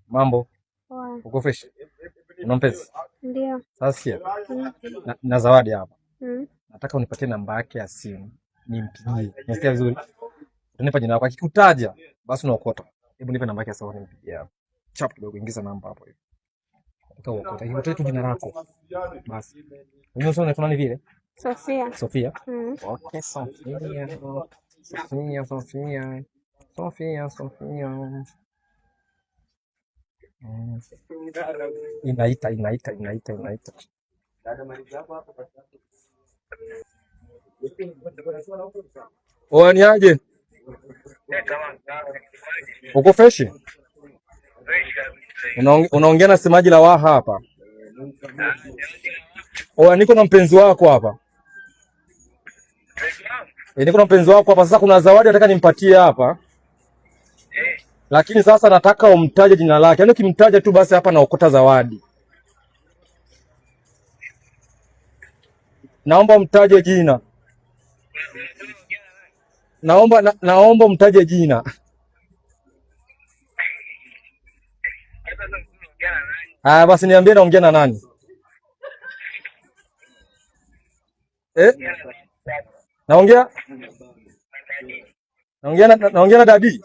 Mambo? Poa. Uko fresh? Una mpenzi? Ndio. Sasa sikia. Na zawadi hapa. Nataka unipatie namba yake ya simu nimpigie. Unasikia vizuri? Utanipa jina lako. Akikutaja basi unaokota. Hebu nipe namba yake ya simu nimpigie hapa. Chap kidogo, ingiza namba hapo hivi. Nataka uokota. Akikutaja tu jina lako. Basi. Unajua unaitwa nani vile? Sofia. Sofia. Mm. Okay, Sofia. Sofia, Sofia. Sofia, Sofia. Mm. Inaita, inaita, inaita, inaita. Oya, ni aje? Uko freshi? Unaongea na semaji la Waha hapa. Oya, niko na mpenzi wako hapa. E, niko na mpenzi wako hapa. Sasa kuna zawadi nataka nimpatie hapa. Lakini sasa nataka umtaje jina lake. Yaani ukimtaja tu basi hapa naokota zawadi. Naomba umtaje jina. Naomba umtaje jina. Haya basi niambie naongea na nani? Eh? Naongea? Naongea na dadi.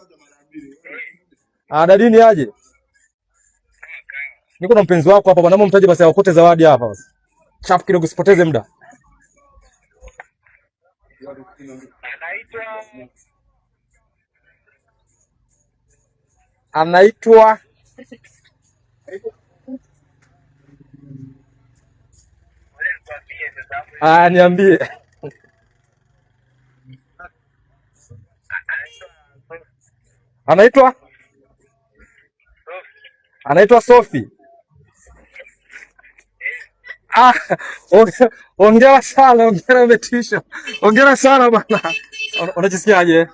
Ah, dadi ni aje? Niko na mpenzi wako hapa bwana, naomba mtaje basi aokote zawadi hapa basi. Chap kidogo usipoteze muda. Anaitwa Ah, niambie. Anaitwa? Anaitwa Sophie. Ah, hongera sana, hongera umetisha. Hongera sana bwana. Unajisikiaje?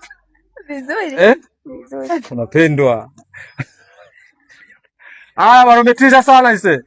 Vizuri. Eh? Vizuri. Unapendwa. Haya bwana, umetisha sana ise.